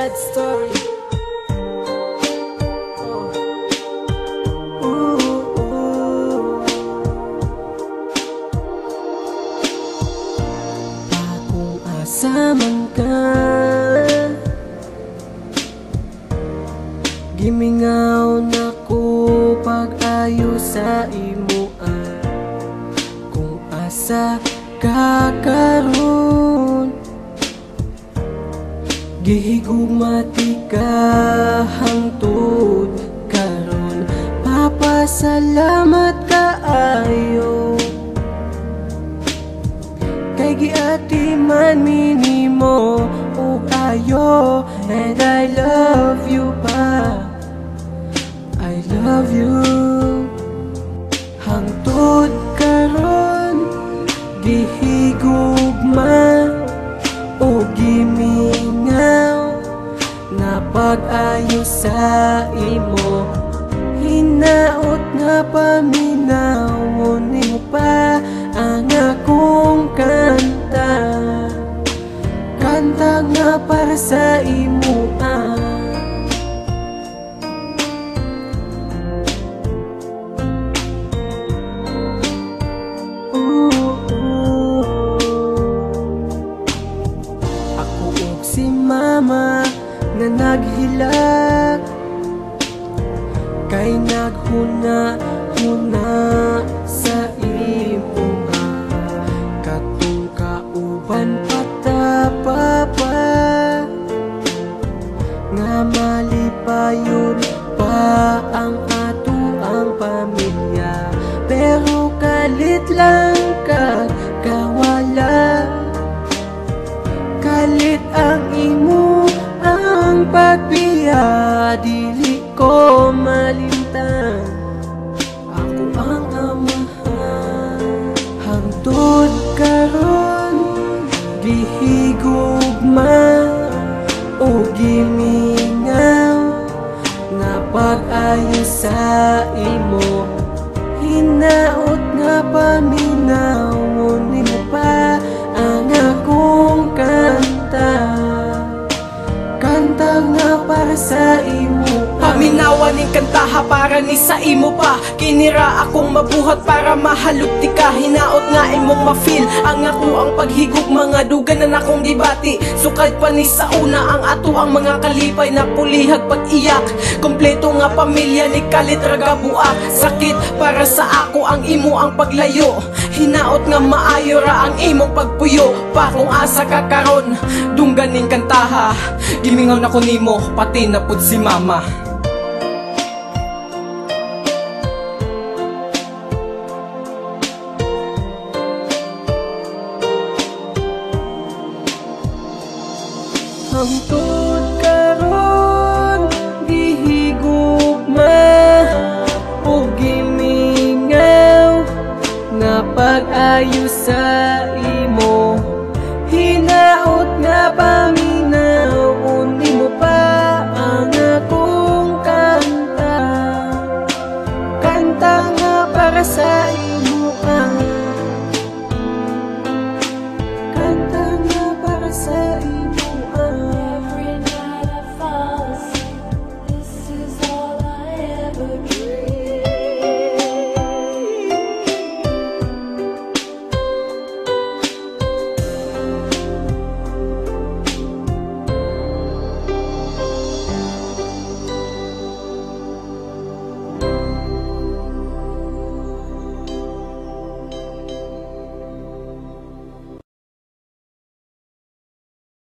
Sad story. Oh. Ooh, ooh. Kung asa man ka, gimingaw na ko pag-ayo sa imoa. Kung asa ka karon, gihigugmati ka hangtod karon. Papasalamat kaayo kay giati man mi nimo ug ayo. And I love you pa, I love you. Hangtod karon, gihigugma o gimingaw na pag-ayo sa imo. Hinaot nga paminaw nimo pa ang akong kanta, kanta nga para sa imo. Ako og si mama nga naghilak kay naghuna-huna sa imo. Katong kauban patapapa nga malipayon pa ang ato ang pamilya, pero kalit lang kag kawala. Kalit ang imo ang pagbiya, dili ko malimtan. Ako ang amahan. Hangtod karon, gihigugma o gimingaw na pag-ayo sa imo. Hinaot nga paminaw nimo pa ang akong kanta, kanta nga para sa imo. Paminawan ning kantaha para ni sa imo pa. Kinira akong mabuhat para mahalugti ka. Hinaot nga imong ma-feel ang ako ang paghigog. Mga dugan na nakong gibati, sukad pa ni sa una ang ato ang mga kalipay na pulihag pag-iyak. Kompleto nga pamilya ni kalit ragabuak. Sakit para sa ako ang imo ang paglayo. Hinaot nga maayo ra ang imong pagpuyo. Pa kung asa ka karon, dunggan ning kantaha. Gimingaw na ko nimo, pati na pud si mama. Hangtod karon, gihigugma o gimingaw na pag-ayo sa